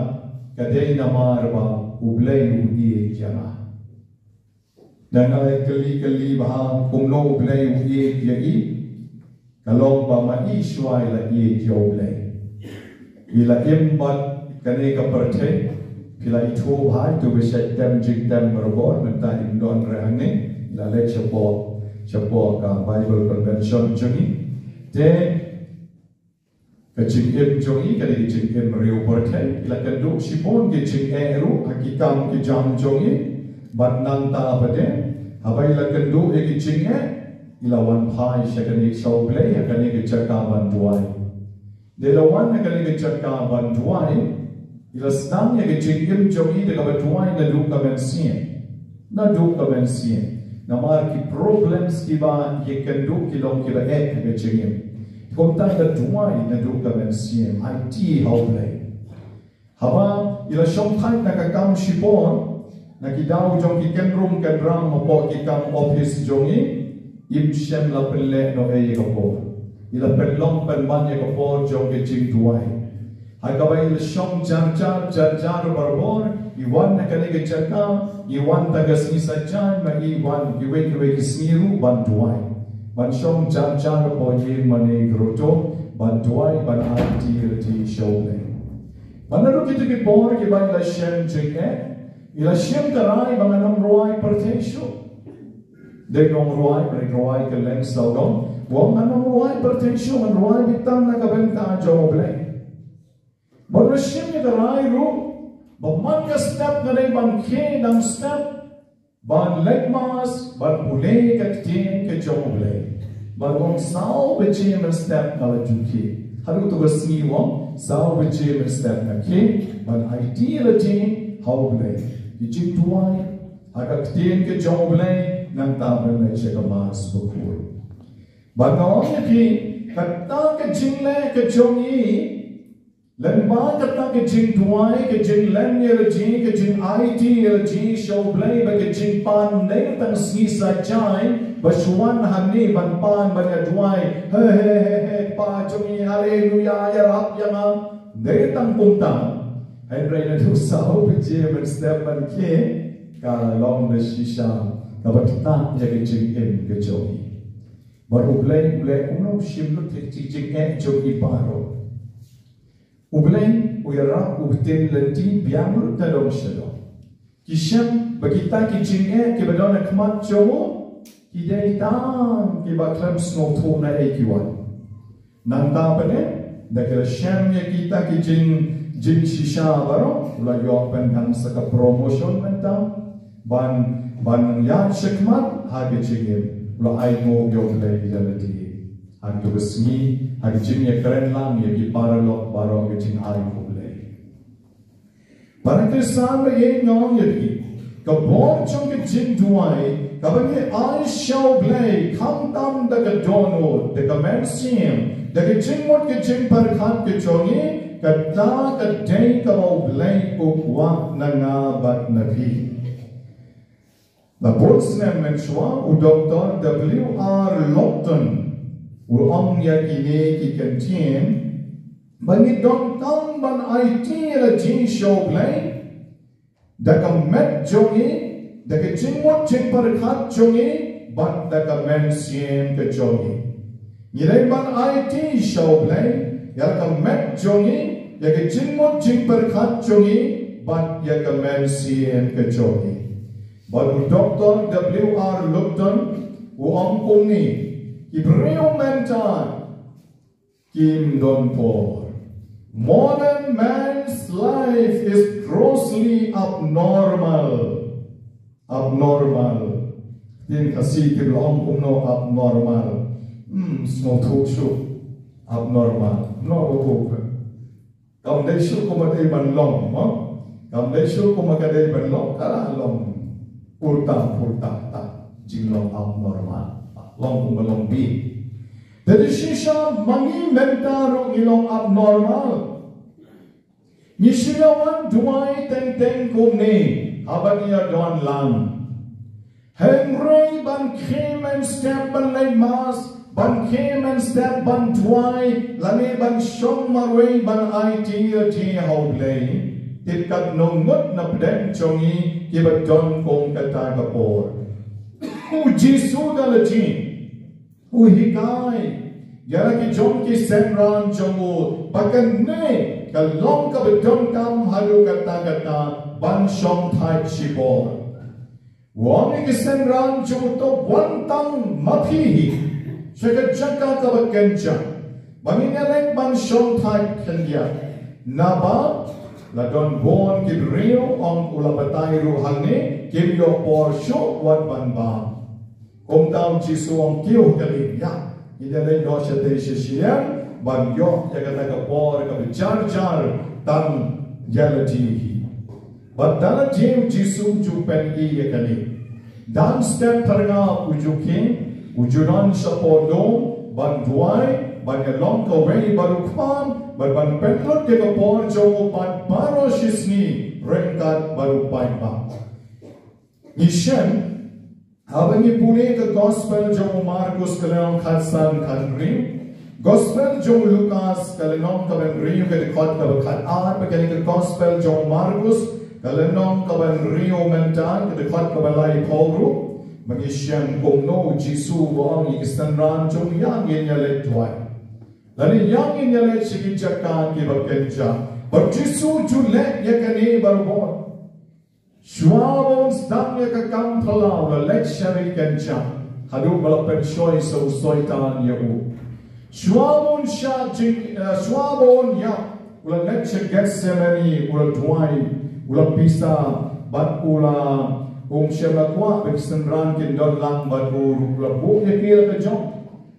ka dei namar ba U Blei u ïeit ïa nga. Te nga la kylli kylli bha kumno U Blei u ïeit ïa i. Ka long ba ma i shuwa i la ïeit ïa U Blei. I la im bad kane ka pyrthei. Phi la ithuh bha ito ba shait tem jingtem barabor, mynta im don re hangne. I la leit shapoh, shapoh ka Bible Convention jong ngi. Te ka jingim jong i ka dei ka jingim riew pyrthei. I la kynduh shibun ki jingeh ruh ha ki kam ki jam jong i. Bad nangta pat de, haba i la kynduh ïa ki jingeh, i la wan phai sha kane sha U Blei ha kane ka jaka ban duwai. Dei la wan ha kane ka jaka ban duwai, i la sdang ïa ka jingim jong i da kaba duwai naduh ka mynsiem. Naduh ka mynsiem. Namar ki problems kiba ïakynduh ki long kiba eh ha ka jingim. Kumta i la duwai naduh ka mynsiem, aiti ha U Blei. Haba i la shongthait na ka kam shipor, na ki daw jong ki kynrum kynram hapoh ki kam office jong i, im shym la pynleh noh ei ïa ka por. I la pynlong pynban ïa ka por jong ka jingduwai. Ha kaba i la shong jar jar jar jar barabor, i wan na kane ka jaka, i wan tang ka sngi Saitjaiñ, ma i wan kiwei kiwei ki sngi ruh ban duwai. Ban shong jar jar hapoh ïing mane grotto, ban duwai, ban aiti lynti sha U Blei. Bad naduh kita ki por kiba i la shem jingeh, i la shem ka rai ba ngan ym rwai pyrthei shuh. Dei ngan rwai, ba ngan rwai kylleng sawdong. Wat ngan ym rwai pyrthei shuh, ngan rwai beit tang na ka bynta jong U Blei. Bad u la shim ïa ka rai ruh ba man ka step nga dei ban khie dang step ban leit mass, ban pule ka ktien ka jong U Blei. Bad u ong saw baje mynstep nga la ju khie. Haduh kato ka sngi u ong saw baje mynstep nga khie ban aiti lade ha U Blei. Ki jingduwai ha ka ktien ka jong U Blei, nangta ban leit sha ka mass bakhuid. Bad nga ong ïa phi, kata ka jingleh ka jong i, lyngba kata ka jingduwai, ka jinglem ïa lade, ka jingaiti ïa lade sha U Blei, bad ka jingpan, dei tang sngi Saitjaiñ ba shu wan hangne ban pan, ban ïa duwai, he he he he, Pa jong i, haleluya, ïarap ïa nga. Dei tang kumta. Hynrei naduh saw baje mynstep ban khie, ka long da shisha kaba ktah ïa ka jingim ka jong i. Bad U Blei, U Blei um shym lut ïa ka jingeh jong i baroh. U Blei u ïarap, u btin lynti biang lut na dong sha dong. Ki shem ba kita ki jingeh kiba don ha khmat jong u, ki dei tang kiba khlem sngewthuh na ei ki wan. Nangta pat ne, da ki la shem ïa kita ki jing, jingshisha baroh, u la ïoh pynban sa ka promotion mynta. Ban, ban ïaid shakhmat ha ka jingim, u la ainguh ïa U Blei ïa lade. Ha kato ka sngi, ha ka jingïakren lang ïa ki paralok baroh, ka jingai U Blei. Para Khristan ba ïeit, nga ong ïa phi, ka bor jong ka jingduwai kaba ngi ai sha U Blei, khamtam da ka dohnud, da ka mynsiem, da ka jingmut ka jingpyrkhat ka jong ngi, kata ka dei kaba U Blei u kwah na nga bad na phi. La bun snem mynshuwa, u Doktor W R Lofton u ong ïa kine ki kyntien ba ngi donkam ban aiti ïa lade sha U Blei da ka met jong ngi, da ka jingmut jingpyrkhat jong ngi, bad da ka mynsiem ka jong ngi. Ngi dei ban aiti sha U Blei ïa ka met jong ngi, ïa ka jingmut jingpyrkhat jong ngi, bad ïa ka mynsiem ka jong ngi. Bad u Doktor W R Lofton u ong kumne, ki briew mynta kim don por. Modern man's life is grossly abnormal. Abnormal. Ktien Khasi ki la ong kumno abnormal. Hmm, sngewthuh shuh. Abnormal. No, ko ko. Kam dei shuh kumba dei ban long, mo? Kam dei shuh kumba ka dei ban long, ka la long ulta pulta ta. Jinglong abnormal. Long kumba long bih. Te da shisha ma ngi mynta ruh ngi long abnormal. Ngi shu ïa wan duwai teng teng kumne haba ngi ïa don lang. Hynrei ban khie mynstep ban leit mass, ban khie mynstep ban duwai, lane ban shong marwei ban aiti ïa lade ha U Blei, tip katno ngut na pdeng jong ngi kiba don kum kata ka por. U Jisu da lade u hikai ïa la ki jong ki synran jong u ba kane ka long kaba donkam haduh katta katta ban shongthait shipor. U ong ïa ki synran jong u, to wan tang ma phi hi sha ka jaka kaba kynja ba ngin ïa leit ban shongthait khyndiat. Naba la don bun ki briew, ong u, la batai ruh hangne, kim ïoh por shuh wat ban bam. Kumta u Jisu u ong, kiew kali, ïa, ngin ïa leit noh shatei sha shiliang ban ïoh ïa kata ka por kaba jar jar tang ïa lade hi. Bad da lade u Jisu u ju pyni ïa kane. Dan step phyrngap u ju khie, u ju don shapoh lum, ban duwai, ban ïalong kawei bad u Kpa, bad ban pynlut ïa ka por jong u pat baroh shi sngi, ryngkat bad u paidbah. Ngi shem, haba ngi pule ka gospel jong u Markus ka lynnong khatsan khathynriew, gospel jong u Lukas ka lynnong kaba hynriew ka dkhot kaba khatar, bad kane ka gospel jong u Markus ka lynnong kaba hynriew mynta ka dkhot kaba laiphew ruh, ba ngi shem kumno u Jisu u ong ïa ki synran jong u, ïa ngin ïaleit duwai. Lane ïa ngin ïaleit sha ki jaka kiba kynjah. Bad u Jisu u ju leh ïa kane barabor. Shuwa ba un sdang ïa ka kam phyllaw u la leit sha ri kynjah, haduh ba la pynshoi sa u Soitan ïa u. Shuwa ba un shah jing, eh, shuwa ba un ïap, u la leit sha Gethsemane, u la duwai, u la pisa, bad u la, um shym la kwah ba ki synran kin don lang bad u, u la buh ïa ki la ka jong.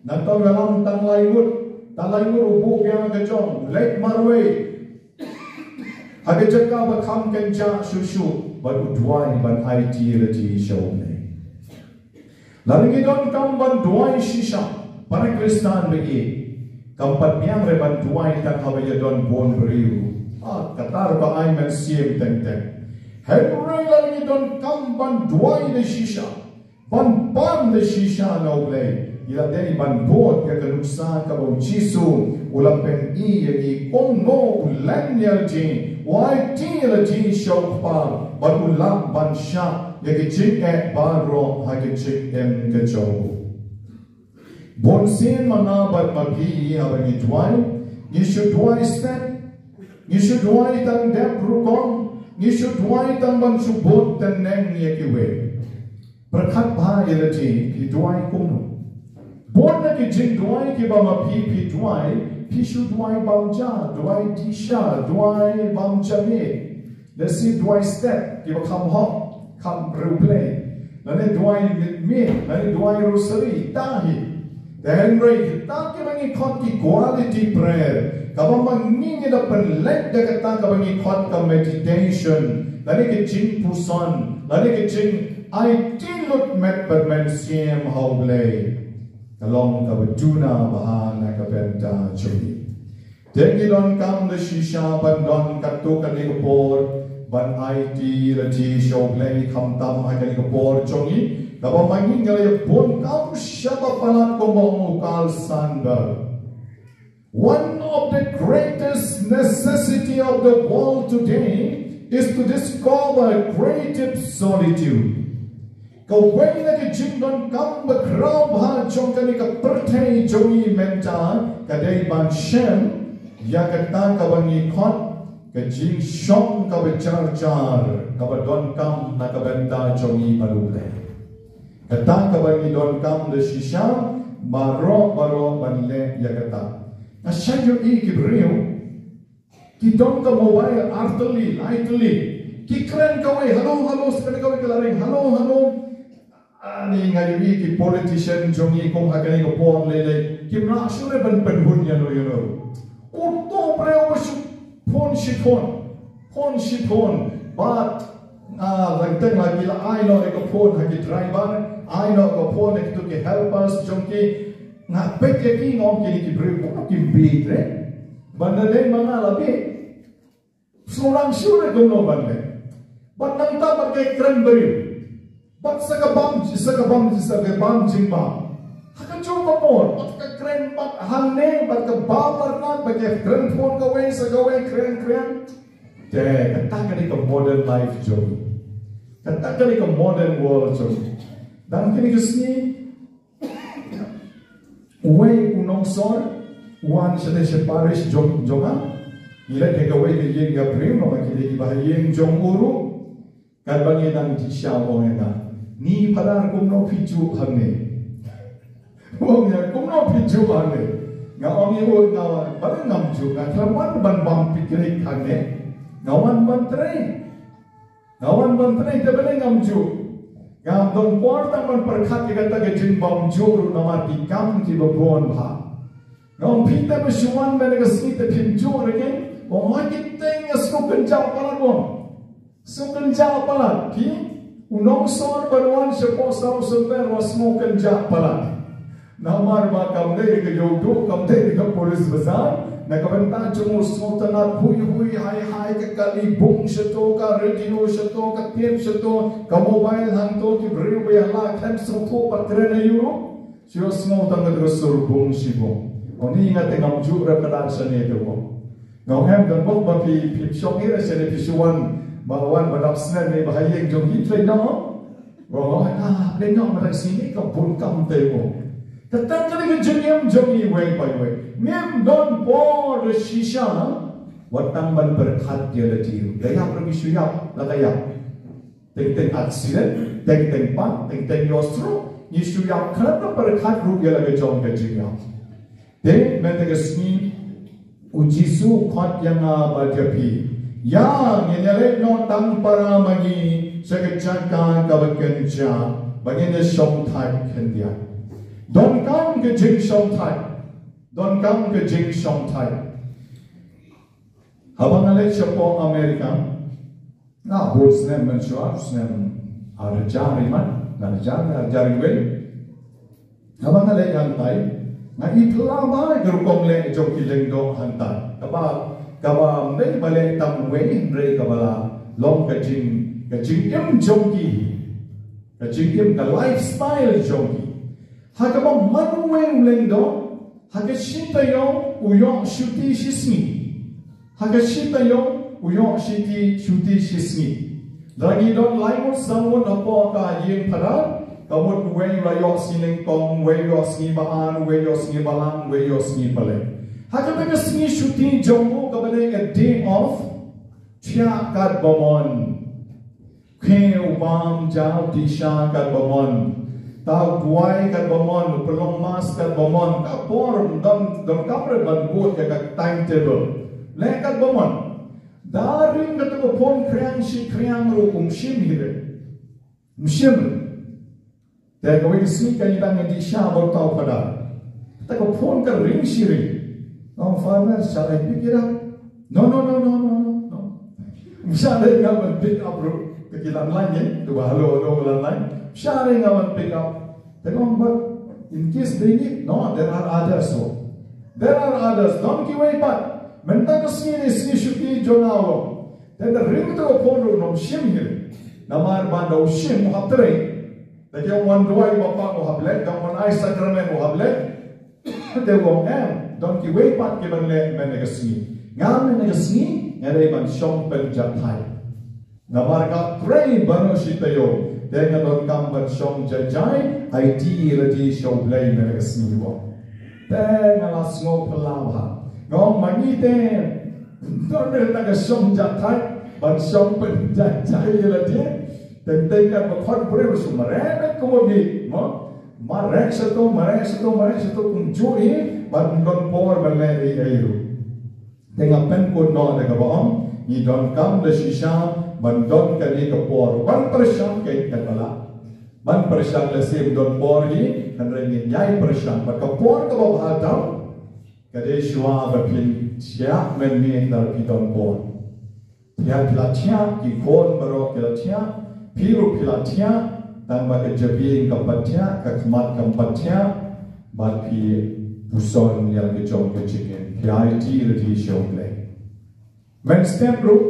Nangta u ïalam tang lai ngut, tang lai ngut u buh ïa la ka jong, leit marwei. Ha ka jaka ba kham kynjah shuh shuh, bad u duwai ban aiti lade sha U Blei. Lada ngi donkam ban duwai shisha, para Khristan ba ïeit, kam pat biang re ban duwai tang haba ïadon bun briew. Ah, kata ruh ba ai mynsiem teng teng. Hynrei lada ngi donkam ban duwai da shisha, ban pan da shisha na U Blei, ngi la dei ban bud ïa ka nuksa kaba u Jisu u la pyni ïa ngi, kumno u len ïa lade, u aiti ïa lade sha u Kpa, bad u lah ban shah ïa ka jingeh baroh ha ka jingim ka jong u. Bunsien ma nga bad ma phi, haba ngi duwai, ngi shu duwai step, ngi shu duwai tang dep rukom, ngi shu duwai tang ban shu bud tneng ïa kiwei. Pyrkhat bha ïa lade, phi duwai kumno? Bun na ki jingduwai kiba ma phi phi duwai, phi shu duwai bam ja, duwai disha, duwai bam ja miet. Lehse duwai step kiba kham hok, kham riewblei. Lane duwai miet miet, lane duwai rosary, da hi. Te hynrei kita kiba ngi khot ki quality prayer, kaba ma ngi ngi da pynleit da kata kaba ngi khot ka meditation, lane ka jingpuson, lane ka jingaiti lut met bad mynsiem ha U Blei, ka long kaba duna bha na ka bynta jong ngi. Te ngi donkam da shisha ban don katto katne ka por ban aiti lade sha U Blei, khamtam ha kane ka por jong ngi kaba ma ngi ngi la ïa bun kam shaba palat, kumba ong u Carl Sandburg. One of the greatest necessity of the world today is to discover creative solitude. Kawei na ki jingdonkam ba khraw bha jong kane ka pyrthei jong ngi mynta ka dei ban shem ïa kata kaba ngi khot ka jingshong kaba jar jar, kaba donkam na ka bynta jong ngi bad U Blei. Kata kaba ngi donkam da shisha, baroh baroh ban leh ïa kata. Nga shait ïohi ki briew ki don ka mobile ar tylli, lai tylli. Ki kren kawei, hello, hello, sa kane kawei ka la ring, hello, hello. Ani nga ïohi ki politician jong ngi kum ha kane ka por lei lei, kim lah shuh re ban pynhun ïano ïano. Uto briew ba shu phone shi phone, phone shi phone. Bad, ah, leng teng la ki la ai noh ïa ka phone ha ki driver, ai noh ka phone ha kito ki helpers jong ki. Nga peit ïa ki nga ong kine ki briew kumno kim bieit re. Ban da dei ma nga la bieit. Sngewlang shuh re kumno ban leh. Bad nangta bad ka kren briew. Bad sa ka bam, sa ka bam, sa ka bam jingbam. Ha kajuh ka por, bad ka kren bad hangne, bad ka bam arngut, bad ka kren phone kawei sa kawei, kren kren. Te kata ka dei ka modern life jong ngi. Kata ka dei ka modern world jong ngi. Dang kine ki sngi, uwei u nongsor u wan sha te sha parish jong, jong nga. Ngi leit ha kawei ka ïing ka briew, namar ki dei kiba ha ïing jong u ruh. Katba ngi dang jingshisha u ong ïa nga, "Ni Phadar, kumno phi juh hangne?" U ong ïa, "Kumno phi juh hangne?" Nga ong ïa u, "Nga wan, balei ngam juh, nga khlem wan ban bam picnic hangne. Nga wan ban trei. Nga wan ban trei, te balei ngam juh?" Ngam don por tang ban pyrkhat ïa kata ka jingbymjuh ruh namar ki kam kiba bun bha. Nga ong, "Phi te ba shu wan mynne ka sngi te phim juh re keiñ?" U ong, "Hooid, keiñ te nga sngewkynjah palat," u ong. "Sngewkynjah palat phi?" U nongsor ban wan shapoh South Sudan u la sngewkynjah palat. Namar ba kam dei ka ïoh duh, kam dei ka police bazaar. Na ka bynta jong u sngewtynnat huih huih hai hai, ka kali bung shato, ka radio shato, ka tape shato, ka mobile hangto, ki briew ba ïa la khlem sngewthuh pat kren aïu ruh. Shu ïohsngew tang ka sur bung shibun. Ong ni nga te ngam ju rep ka dang shane te bung. Nga ong em, don bok ba phi, phi shong ïa shane phi shu wan, ba wan ba dap snem ne ba ha ïing jong phi trei noh. Ba ong ah, trei noh ma dang sini ka bun kam te bung. Ka tang ka dei ka jingim jong ngi wei pa wei. Ngim don por da shisha wat tang ban pyrkhat ïa lade. Da ïap ruh ngi shu ïap, la ka ïap. Teng teng accident, teng teng pat, teng teng ïohsngew, ngi shu ïap khlem da pyrkhat ruh ïa la ka jong ka jingïap. Te mynta ka sngi u Jisu u khot ïa nga bad ïa phi. Ïa, ngin ïaleh noh tang para ma ngi sha ka jaka kaba kynjah ba ngin ïa shongthait khyndiat. Donkam ka jingshongthait. Donkam ka jingshongthait. Haba nga leit shapoh America, na bun snem mynshuwa, snem ar hajar, imat, ar hajar, ar hajar iwei. Haba nga leit hangtai, nga ïohi palat ba ka rukom leh jong ki lyngdoh hangtai. Kaba, kaba ym dei ba leh tang wei, hynrei kaba la long ka jing, ka jingim jong ki. Ka jingim, ka lifestyle jong ki. Ha kaba man uwei u lyngdoh, ha ka shi taïew u ïoh shuti shi sngi. Ha ka shi taïew u ïoh shuti, shuti shi sngi. Lada ngi don lai ngut saw ngut hapoh ka ïing phadar, ka mut uwei u la ïoh sngi nyngkong, uwei u ïoh sngi ba ar, uwei u ïoh sngi ba lang, uwei u ïoh sngi ba lai. Ha kata ka sngi shuti jong u kaba dei ka day off, thiah katba mon. Khie u bam jaw, dih sha katba mon. Thaw duwai katba mon, pynlong mass katba mon. Ka por ym don, donkam re ban bud ïa ka timetable. Leh katba mon. Da ring kata ka phone khriang shi khriang ruh um shim hi re. Um shim re. Te kawei ka sngi ka ïa dang ïa dih sha ba u thaw phadar. Te ka phone ka ring shi ring. Ong, "Father, shall I pick it up?" "No, no, no, no, no, no, no." Ym shah dei nga ban pick up ruh. Te ki landline, eh, to ba hello, hello landline. Ym shah dei nga ban pick up. Te ong, "But in case they need." "No, there are others, so." "There are others." Don kiwei pat. Mynta ka sngi ne sngi shuti jong nga u ong. Te da ring kata ka phone ruh ym shim hi re. Namar ba da u shim u hap trei. Da ki wan duwai ba pang u hap leh, da wan ai sakramen u hap leh. Te u ong em, don kiwei pat ki ban leh mynne ka sngi. Nga mynne ka sngi nga dei ban shong pynjahthait. Namar nga trei bad u shi taïew, te nga donkam ban shong jai jai, aiti lade sha U Blei mynne ka sngi, u ong. Te nga la sngew phylla bha. Nga ong ma ngi te don re na ka shong jahthait ban shong pynjahthait ïa lade. Teng teng katba khot briew shu mareh beit kumba bit, mo. Mareh shato, mareh shato, mareh shato, kumjuh hi ban don por ban leh ei ei ruh. Te nga pynkut noh da kaba ong ngi donkam da shisha ban don kane ka por ban pyrshang, kane ka la ban pyrshang. Lehse ym don por hi, hynrei ngin ïai pyrshang bad ka por kaba bha tam ka dei shuwa ba phin thiah mynmiet lada phi don por. Phi la thiah, ki khun baroh ki la thiah, phi ruh phi la thiah, tang ba ka jabieng kam pat thiah, ka khmat kam pat thiah, bad phi puson ïa la ka jong ka jingim. Phi aiti lade sha U Blei. Mynstep ruh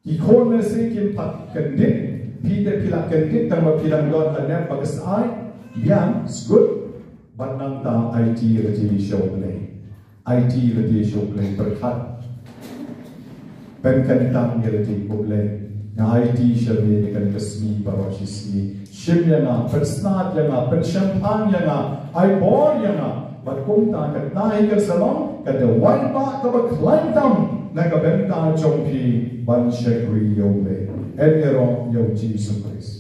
ki khun lehse kim pat kyndit, phi te phi la kyndit tang ba phi dang don hanep ba ka sai, biang, sgut, bad nangta aiti lade sha U Blei. Aiti lade sha U Blei, pyrkhat. Pynkyntang ïa lade, ko Blei. Nga aiti sha me ïa kane ka sngi baroh shi sngi. Shim ïa nga, pynstad ïa nga, pynshemphang ïa nga, ai bor ïa nga. Bad kumta ka tnat ka sa long ka dawai ba kaba khlaiñ tam na ka bynta jong phi ban shakri ïa U Blei. Yn ïaroh ïa U Jisu Khrist.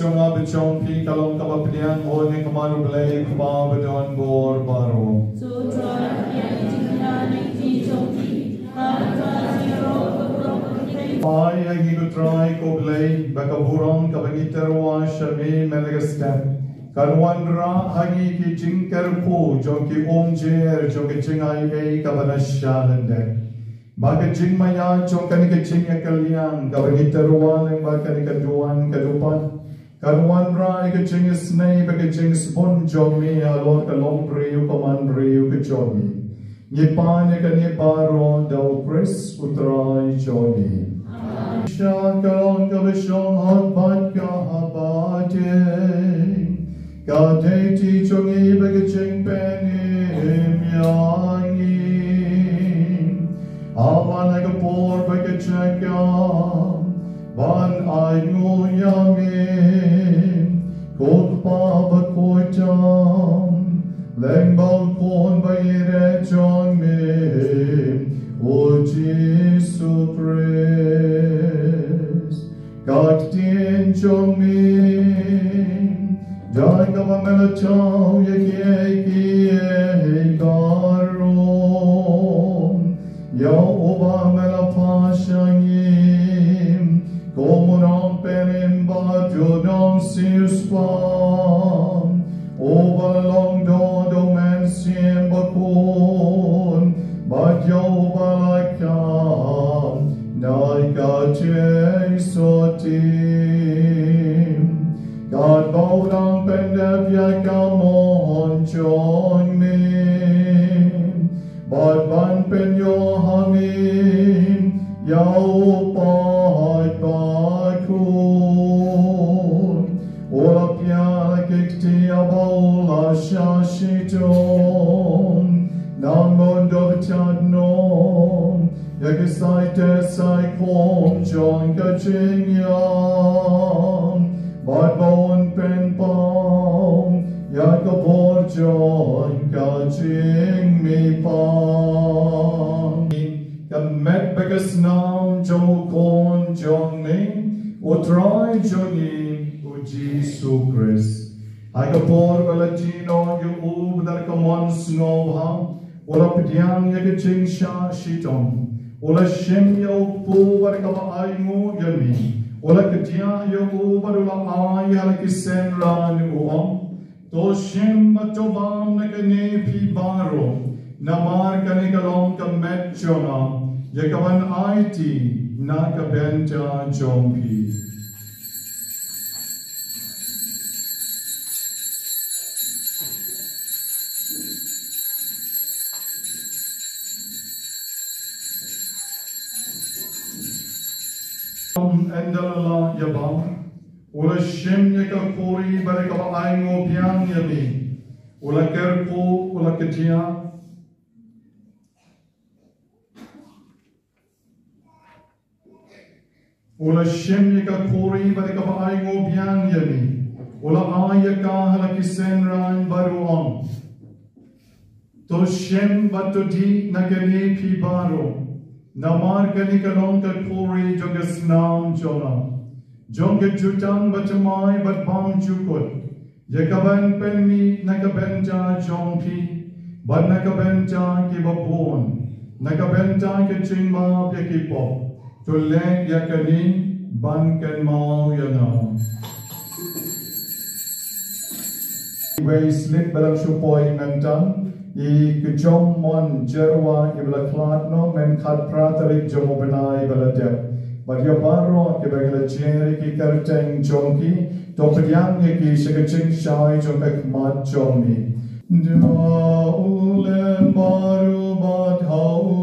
Jong nga bad jong phi ka long kaba pdiang, ha u kyrteng U Blei Kpa ba don bor baroh. Ai ha ngi ko Trai ko Blei, ba ka burom kaba ngi tyrwa sha me mynta ka step kan wanrah ha ngi ki jingkyrkhu jong ki umjer jong ka jingai ei kaba na sha lyndet. Ba ka jingmaïa jong kane ka jingïakylliang kaba ngi tyrwa lyngba kane ka duwan ka dupat kan wanrah ïa ka jingisynei bad ka jingsbun jong me halor ka longbriew ka manbriew ka jong me. Ngi pan ïa kane baroh da U Khrist U Trai jong me. Sha ka long kaba shong hok bad ka haba dei. Ka dei ti jong ngi bad ka jingpynim ïa ngi. Haba na ka por bad ka jaka ban ainguh ïa me, ko Kpa bakhuid tam, lyngba U Khun ba ïeit jong me, U Jisu Khrist. Ka ktien jong me, da kaba me la thaw ïa kiei kiei baroh, ïa uba me la pash ha ngi kum u nongpynim bad u nongsiewspah, uba la long doh da U Mynsiem Bakhuid, bad ïa uba la kham na ka jingsohtim, katba u dang pyndep ïa ka mon jong me, bad ban pynïoh ha me ïa u paid bakhuid. U la pdiang la ki kti haba u la shah shitom, nang mynder ba u la ïa ki sai teh sai khum jong ka jingïap, bad ba un pynpaw ïa ka bor jong ka jingmihpat. Ka met bad ka snam jong U Khun jong me, U Trai jong ngi U Jisu Khrist. Ha ka por ba la die noh ïa u bad da ka mon sngewbha, u la pdiang ïa ka jingshah shitom, u la shim ïa u kpu bad kaba ainguh ïa me, u la kdiah ïa u bad u la ai ha la ki synran, u ong: To shim bad to bam na kane phi baroh, namar kane ka long ka met jong nga, ïa kaban aiti na ka bynta jong phi. Ynda la ïa bam, u la shim ïa ka khuri bad kaba ainguh biang ïa me, u la kyrkhu, u la kdiah. U la shim ïa ka khuri bad kaba ainguh biang ïa me, u la ai ïa ka ha la ki synran bad u ong: To shim bad to dih na kane phi baroh, namar kane ka long ka khuri jong ka snam jong nga, jong ka jutang bathymmai bad bymjukut, ïa kaban pynmih na ka bynta jong phi bad na ka bynta kiba bun, na ka bynta ka jingmap ïa ki pop. To leh ïa kane ban kynmaw ïa nga. Iwei slip ba la shu poi mynta, i Kjom Mon Jyrwa iba la khlad noh mynta khatphra tarik jong u bnai ba la dep. Bad ïa baroh kiba ngi la jer ïa ki kyrteng jong ki, to pdiang ïa ki sha ka jingshai jong ka khmat jong me. Da u lem baroh bad ha u,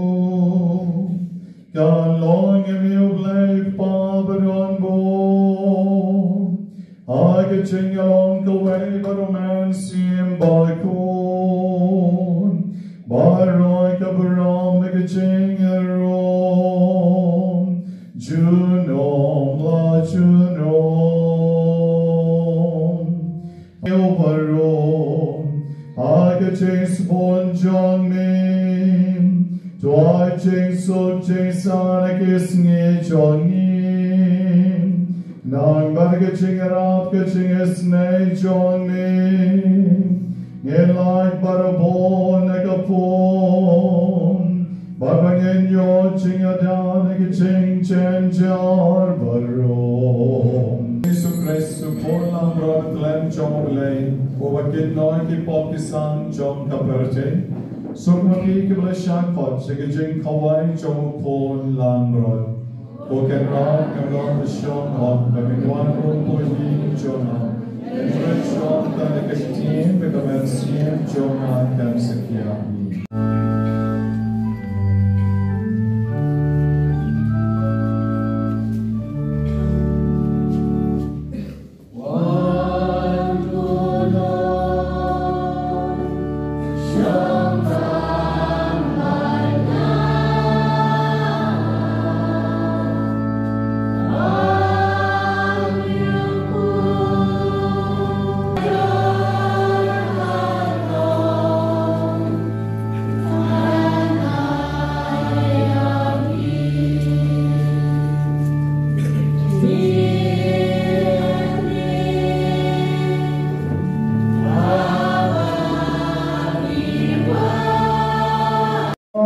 ka long ïa me U Blei Kpa badonbor, ha ka jingïalong kawei bad U Mynsiem Bakhuid, baroh ka burom bad ka jingïaroh junom la junom. Ïa baroh ha ka jingsbun jong me, to ai jingsuk jingsan ha ki sngi jong ngi, nangta Ka jingïarap ka jingisynei jong me, ngin lait barabor na ka pung, bad ba ngin ïoh jingïada na ka jingjynjar baroh. Jisu Khrist, u khun langbrot khlem jong U Blei, uba kynnoh ïa ki pop ki san jong ka pyrthei, suk ma ngi kiba la shah khot sha ka jingkhawai jong u khun langbrot. Ko Kynrad, kynrad ba shong hok, ba ngin wan kum u pule jong nga. Ngin wan shong tang ïa ka ktien, ba ka mynsiem jong nga kan sa khia ïa ngi.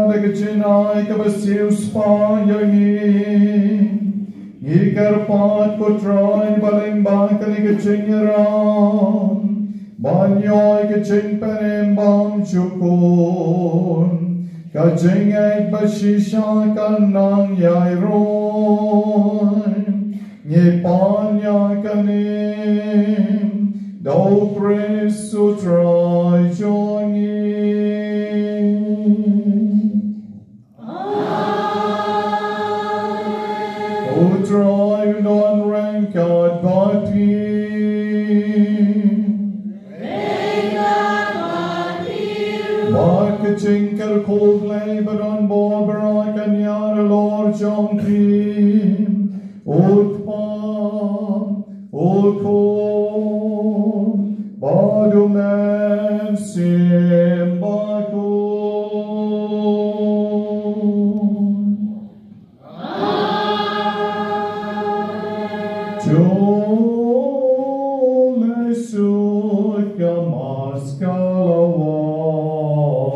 Da ka jingai kaba siewspah ïa ngi, ngi kyrpad ko Trai ba lyngba kane ka jingïarap, ban ïoh ïa ka jingpynim bymjukut, ka jingngeit ba shisha kan nang ïaroh. Ngi pan ïa kane da U Khrist U Trai jong ngi. U Trai un don ryngkat bad phi. Bad ka jingkyrkhu Blei ba don bor baroh kan ïar halor jong phi. U Kpa, U Khun, bad U Mynsiem Bakhuid. To leit sha ka Mass ka la wai.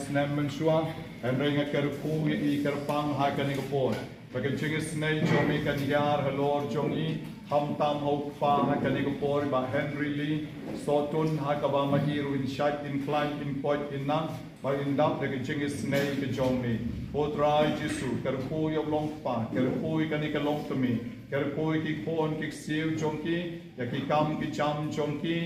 Snem mynshuwa, hynrei nga kyrkhu ïa i kyrpang ha kane ka por. Ba ka jingisynei jong me kan ïar halor jong i, khamtam ha u kpa ha kane ka por, i Bah Henry Lee, sohtun ha kaba ma i ruh in shait, in khlaiñ, in koit, in nang, ba in dap da ka jingisynei ka jong me. Ko Trai Jisu, kyrkhu ïa u long kpa, kyrkhu ïa kane ka long kmie, kyrkhu ïa ki khun ki ksiew jong ki, ïa ki kam ki jam jong ki,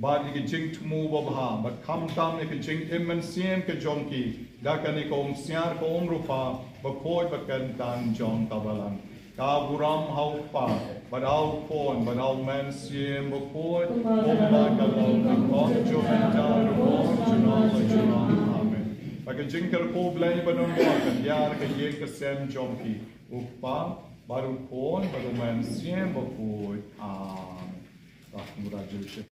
bad ïa ki jingthmu babha, bad khamtam ïa ki jingim mynsiem ka jong ki, da kane ka umsiar ka umrupa bakhuid ba kyntang jong ka Balang. Ka burom ha u Kpa, bad ha u Khun, bad ha u Mynsiem Bakhuid, kumba ka long nyngkong, mynta, junom, junom, junom. Amen. Ba ka jingkyrkhu Blei ba don bor kan ïar ha ka ïing ka sem jong ki. U Kpa, bad u Khun, bad u Mynsiem Bakhuid. Amen. Ah, congratulations.